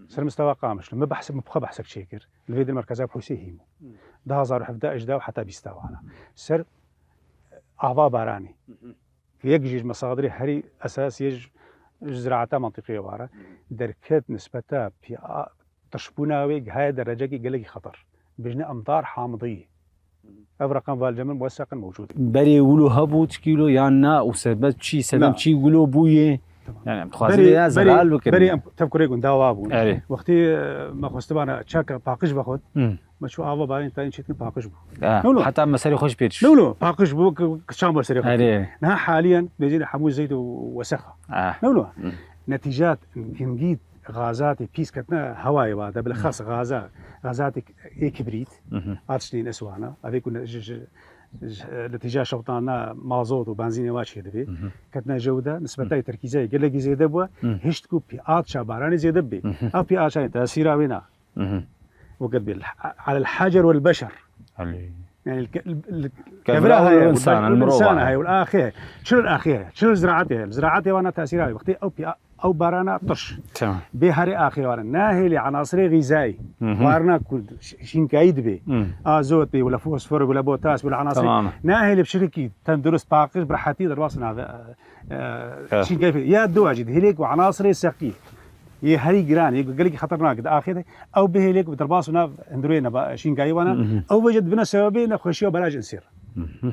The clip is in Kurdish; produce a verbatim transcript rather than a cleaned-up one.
Ser mistewa Qamişlo. Me behs, me bi xwe behsek çêkir. Li vê di merkeza Husê hîm. Di hezar û hevdeh ijda û heta bîsta wana. Ser ava baranê. Yek ji masadirê herî esasî ji, ji ziraeta mentiqê wara. Derket nisbeta piya tişbûna wê gihaye derecekî gelekî xeter. Bijne emdar hamidî. Ev reqem valce min muweseqin mewcûd. Berê wilo hebû çi kîlo yan na û sebeb çi, sebeb Na. çi wilo bûye? Tamam. Yani, em dixwazin Berê, ya berê, zelal bikin. berê em tevkurê gunda wa bûn. Erê. Wextî, e, me xwestibana çaka paqij vexwet, Hmm. me çû ava barên tayîn çêtin paqij bû. Ha, No, no. heta me serê xwe ji pê diş. No, no, paqij bû ki, ki çan bo serê xwe. Erê. Niha haliyen bêjî hemû zeyt û wesexa. Ah. No, no. Hmm. Netîcat hingî gazatê pîs ketine hewayê wa de, bilexas gaza, gazatê ê kibrît, Mhm. atiştên eswana, evê ku ne-, ji, ji, ji, netîca şewtana mazot û benzînê wa çêdibê, Mhm. ketine jew de, nisbeta terkîzeyê gelekî zêde bû, Mhm. hişt ku pî-, atişa baranê zêde bibê. Mhm. Ev pî-, atişanê tesîra wê na. Mhm. Wekî dibê, alel hacer wel beşer. Elê. Yani, li ke-, li, li Kevra kevra heye, wal insan, wal insan heye, wal axê heye. Çi li axê heye? Çi li ziraetê heye? Li ziraetê wana tesîra heye. Wextê ew pî-, ew barana tiş. Tamam. Bê herê axê wana. Nahêlê enasirê xîzayî. Hı hı. Warna ku ş-, şînkayî dibê. Hı. Azot bê, wala fosfor, wala potas, wala enasirê. Tamam. Nahêlê bi şekilkî tendurist, paqij, bi rehetî derbas nave, e, e, Evet. şînkayî. Ya dua jî, hêlê ku enasirê seqîl. Yê herî giran, yê gelekî xeternak di axê de, ew bihêlê ku bi derbas û nav hundirê neba-, şînkayî wana, Mhm. ew vêce dibine sebebê nexweşiya beraj insêr. Mhm.